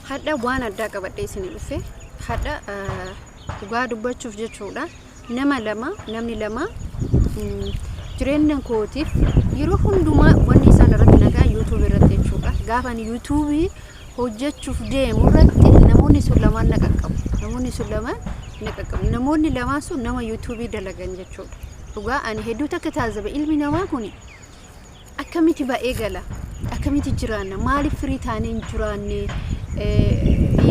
Hadha waan addaa qabadhee isinii dhufe. Hadha dhugaa dubbachuuf jechuudha. Nama lama namni lama jireenya kootiif yeroo hundumaa wanni isaan irratti nagaa yuutuubii irratti jechuudha. Gaafa ani yuutuubii hojjechuuf deemu irratti namoonni sun lamaan na qaqqabu. Namoonni sun lamaan na qaqqabu. Namoonni lamaan sun nama yuutuubii dalagan jechuudha. Dhugaa ani hedduu takka taazzabe ilmi namaa kuni Akkamiti ba'ee gala? Akkamiti jiraanna? Maaliif firii taanee hin jiraanne?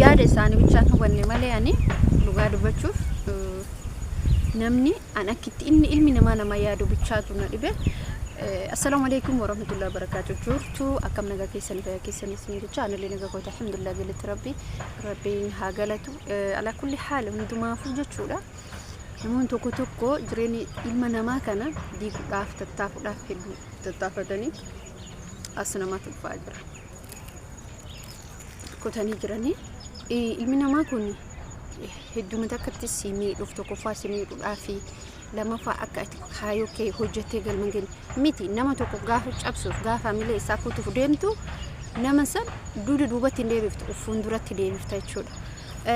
Yaada isaanii bichaan hubanne malee ani dhugaa dubbachuuf namni an akkitti inni ilmi namaa nama yaadu bichaatu na dhibe. Assalaamu alaikum warahmatullahi wabarakatuh. Jirtu akkam nagaa keessanii fayyaa keessanii isin jecha anallee nagaa koota alhamdulillah galatti rabbi rabbiin haa galatu. Alaa kulli haala hundumaafuu jechuudha. Namoonni tokko tokko jireenya ilma namaa kana diiguudhaaf tattaafuudhaaf hedduu tattaafatanii as namatti dhufaa jira. Kutanii jiranii. Ilmi namaa kun hedduma takkatti si miidhuuf tokkoffaa si miidhuudhaa fi lamaffaa akka ati kaayyoo kee hojjettee galma hin geenye miti nama tokko gaafa cabsuuf gaafa miila isaa kutuuf deemtu nama san duuda duubatti hin deebiftu of fuulduratti deebifta jechuudha.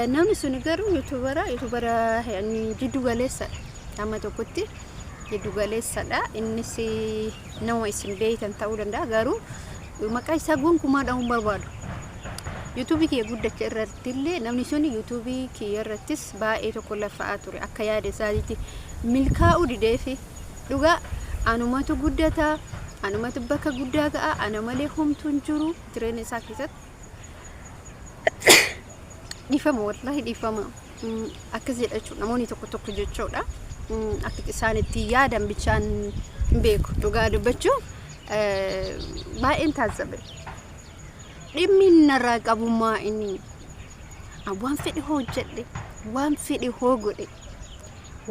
Namni suni garuu yuutuubara yuutuubara jiddu galeessadha. Amma tokkotti jiddu galeessadha. Innis nama isin beektan ta'uu danda'a garuu maqaa isaa gonkumaa dha'uun barbaadu. Yuutuubii kiyya guddacha irratti illee namni suni yuutuubii kiyya irrattis baay'ee tokko lafa'aa ture akka yaada isaatiitti milkaa'uu dideefi dhugaa anumatu guddata anumatu bakka guddaa ga'a ana malee homtuu hin jiru jireenya isaa keessatti Dhiifama wallahi dhiifama akkas jedha jechuudha namoonni tokko tokko jechuudha akka isaan itti yaadan bichaan hin beeku dhugaa dubbachuu baay'een taazzabe dhimmi narraa qabummaa inni waan fedhe hojjedhe waan fedhe hoo godhe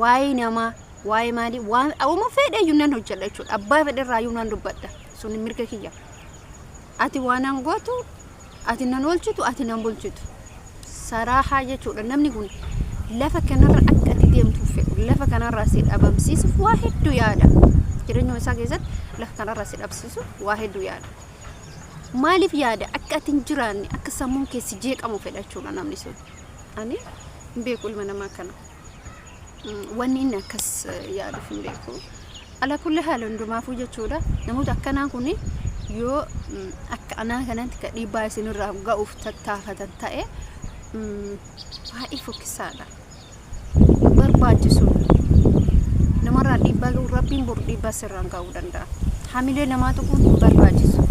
waa'ee namaa waa'ee maalii waan awuma fedhe iyyuu nan hojjedha jechuudha abbaa fedhe irraa iyyuu nan dubbadha sun mirga kiyya Ati waa nan gootu, ati nan oolchitu, ati nan bulchitu. Saraahaa jechuudha. Namni kun lafa kanarra akka ati deemtuuf fedhu, lafa kanarraa si dhabamsiisuuf waa hedduu yaada. Jireenya isaa keessatti lafa kanarraa si dhabsiisuuf waa hedduu yaada. Maaliif yaada? Akka ati hin jiraanne, akka sammuun kee si jeeqamu fedha jechuudha namni sun. Ani hin beeku ilma namaa kana. Wanni inni akkas yaaduuf hin beeku. Ala kulli haala hundumaafuu jechuudha. Namoota akkanaa kun yoo akka anaa kanatti ka dhiibbaa isinirraa ga'uuf tattaafatan ta'e baay'ee fokkisaadha. Barbaachisu namarraa dhiibbaa ga'u rabbiin boru dhiibbaa sirraan ga'uu danda'a. Hamilee namaa tuquun hin barbaachisu.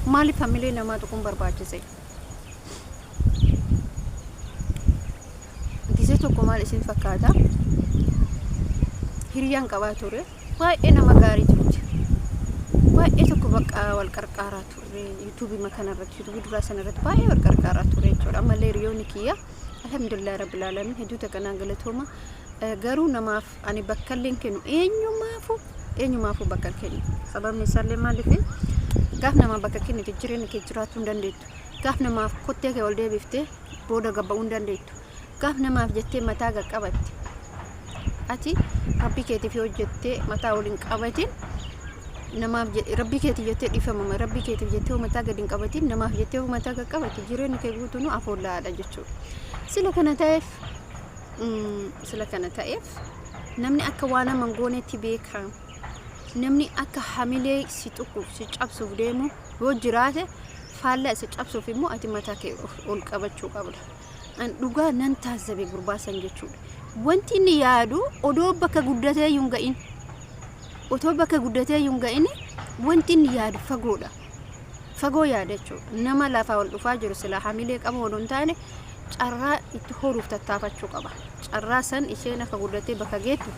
Maaliif hamilee namaa tuquun barbaachise? Gisee tokko maal isin fakkaata? Hiriyaan qabaa ture. Baay'ee nama gaarii turte. Baay'ee tokko bakka wal qarqaaraa turre. Yuutuubii kana irratti, yuutuubii duraa sana irratti baay'ee wal qarqaaraa ture jechuudha. Ammallee hiriyoonni kiyya alhamdulillah rabbil alamin hedduu takka naan galatooma. Garuu namaaf ani bakka illee hin kennu eenyumaafuu eenyumaafuu bakka hin kennu. Sababni isaallee maaliif gaaf namaa bakka kennite jireenya kee jiraachuu hin dandeettu. Gaaf namaaf kottee kee ol deebifte booda gabba'uu hin dandeettu. Gaaf namaaf jettee mataa qaqqabatte ati rabbii keetiif yoo jettee mataa ol hin qabatin namaaf jedhe rabbii keetiif jettee dhiifamama rabbii keetiif jettee mataa gadi hin qabatin namaaf jettee mataa qaqqabatte jireenyi kee guutuun afoollaadha jechuudha. Sila kana ta'eef sila kana ta'eef namni akka waan nama hin goonetti beeka. Namni akka hamilee si tuquuf si cabsuuf deemu yoo jiraate faallaa isa cabsuuf immoo ati mataa kee ol qabachuu qabda. An dhugaa nan taazzabe gurbaa san jechuudha. Wanti inni yaadu odoo bakka guddatee iyyuu hin ga'in. Otoo bakka guddatee iyyuu hin ga'in wanti inni yaadu fagoodha. Fagoo yaada jechuudha. Nama lafaa ol dhufaa jiru silaa hamilee qabu odoo hin taane carraa itti horuuf tattaafachuu qaba. Carraa san isheen akka guddattee bakka geettu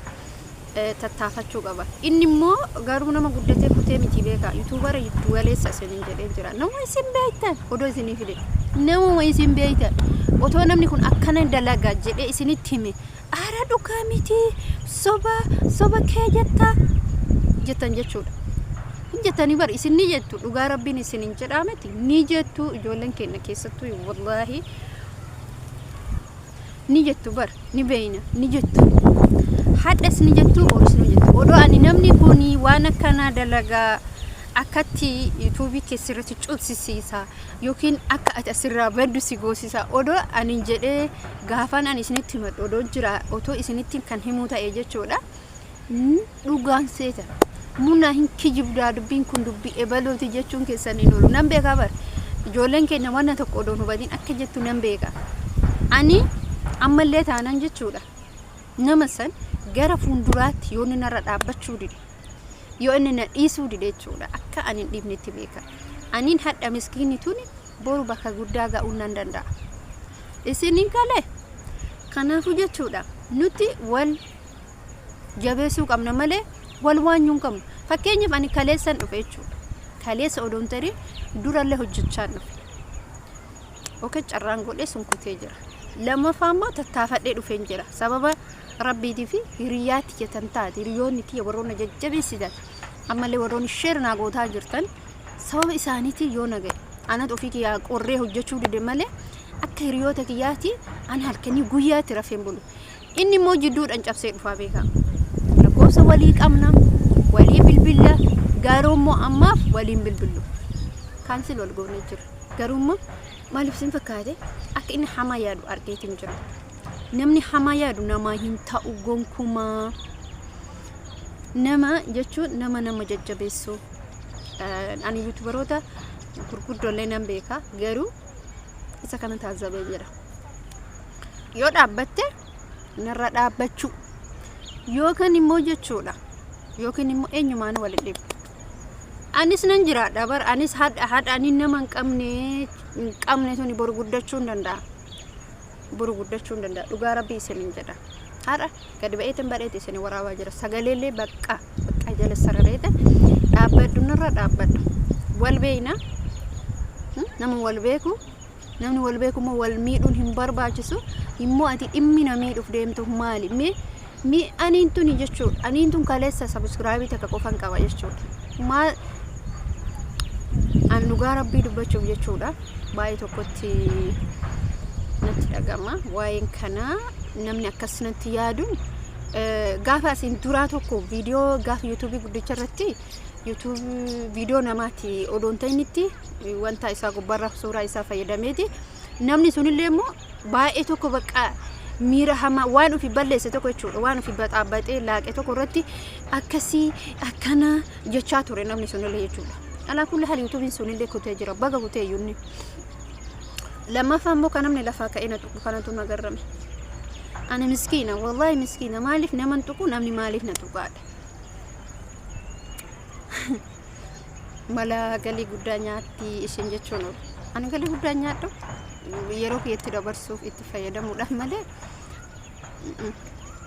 tattaafachuu qaba. Inni immoo garuu nama guddatee kutee miti beekaa. Yuutuubara jiddu galeessa isiniin jedhee jira. Nama isin beektan odoo isinii fide. Namuma isin beektan. Otoo namni kun akkana dalaga jedhee isinitti hime. Ara dhugaa miti soba soba kee jettaa jettan jechuudha. Hin jettanii bar isin ni jettu dhugaa rabbiin isin hin jedhaa miti ni jettu ijoolleen keenya keessattuu wallaahi ni jettu bar ni beeyna ni jettu hadhas ni jettu boris ni jettu odoo ani namni kun waan akkanaa dalagaa Akkatti yuutuubii keessa irratti cubsisiisa yookiin akka ati asirraa baddu si goosisa odoo ani jedhee gaafaan ani isinitti himadhu odoo jira otoo isinitti kan himuu ta'e jechuudha. Dhugaan seeta. Muna hin kijibdaa, dubbiin kun dubbii ebaluuti jechuun keessan hin oolu. Nan beekaa bar. Ijoolleen keenya wanna tokko odoo hin hubatin akka jettu nan beeka. Ani ammallee taanan jechuudha. Nama san gara fuulduraatti yoo inni narra dhaabbachuu dide, yoo inni na dhiisuu dide jechuudha, akka ani hin dhiifnetti beeka. Aniin hadha miskiinni tuni boru bakka guddaa ga'uu nan danda'a. Isin hin galee? Kanaafuu jechuudha nuti wal jabeessuu qabna malee wal waanyuu hin qabnu. Fakkeenyaaf ani kaleessan dhufe jechuudha. Kaleessa odoo hin ta'in durallee hojjechaan dhufe. Oke, carraan godhee sun kutee jira. Lammaffaa immoo tattaafadhee dhufeen jira. Sababa rabbiitii fi hiriyaa tiyya tan taate, hiriyoonni tiyya warroonni jajjabeessitan, ammallee warroonni share naa gootaa jirtan, sababa isaaniitiin yoo na ga'e. Anatu ofii kiyyaa qorree hojjechuu dide malee akka hiriyoota kiyyaati ani halkanii guyyaatti rafeen bulu. Inni immoo jidduudhaan cabsee dhufaa beekaa. Lakkoofsa walii qabna, walii bilbilla, garuu immoo ammaaf waliin bilbillu. Cancel wal goonee jira. Garuu immoo maaliif isin fakkaate, akka inni hamaa yaadu argeetiin jira. Namni hamaa yaadu namaa hin ta'u gonkumaa. Nama jechuun nama nama jajjabeessu. Ani yuutubaroota gurguddoollee nan beeka, garuu isa kana taazabee jira. Yoo dhaabbatte narra dhaabbachuu yookaan immoo jechuudha, yookiin immoo eenyumaan waliin dhibu. Anis nan jiraadha bar, anis hadha hadha ani nama hin qabne tuni boru guddachuu hin danda'a. Boru guddachuu hin danda'a. Dhugaa rabbii isiniin jedha. Har'a gadi ba'eetin badheeti isin waraabaa jira. Sagaleellee bakka bakka jala sarareete dhaabbadhu, narra dhaabbadhu. Wal beeyna, nama wal beeku, namni wal beeku immoo wal miidhuun hin barbaachisu. Immoo ati dhimmi na miidhuuf deemtu maali? Mee mi aniin tuni jechuudha. Aniin tun kaleessa subscribe takka qofan qaba jechuudha. Maal, an dhugaa rabbii dubbachuuf jechuudha. Baay'ee tokkotti natti dhagama. Waa'een kanaa namni akkas natti yaaduun gaafa asiin duraa tokko viidiyoo gaafa yuutuubii guddicha irratti yuutuubii viidiyoo namaatti odoon ta'initti wanta isaa gubbaarra suuraa isaa fayyadameeti. Namni sunillee immoo baay'ee tokko bakka miira hamaa waan ofii balleesse tokko jechuudha, waan ofii baxaabaxee laaqe tokko irratti akkasii akkana jechaa ture namni sunillee jechuudha. Alaa kulli haal yuutuubiin sunillee kutee jira, baga kutee iyyuu. Lammaffaa immoo kan namni lafaa ka'ee na tuqu kanatu na garrame. Ani miskiina, wallaahi miskiina, maaliif nama hin tuqu, namni maaliif na tuqaadha. Mala galii guddaa nyaatti isheen jechuun oolu. Ani galii guddaa nyaadhu, yeroo kiyyatti dabarsuuf itti fayyadamuudhaaf malee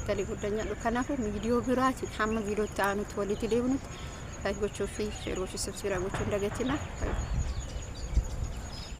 galii guddaa nyaadhu. Kanaafuu viidiyoo biraatiin hamma viidiyootti aanutti walitti deebinutti like gochuu fi share gochuu, subscribe gochuu hin dagatina.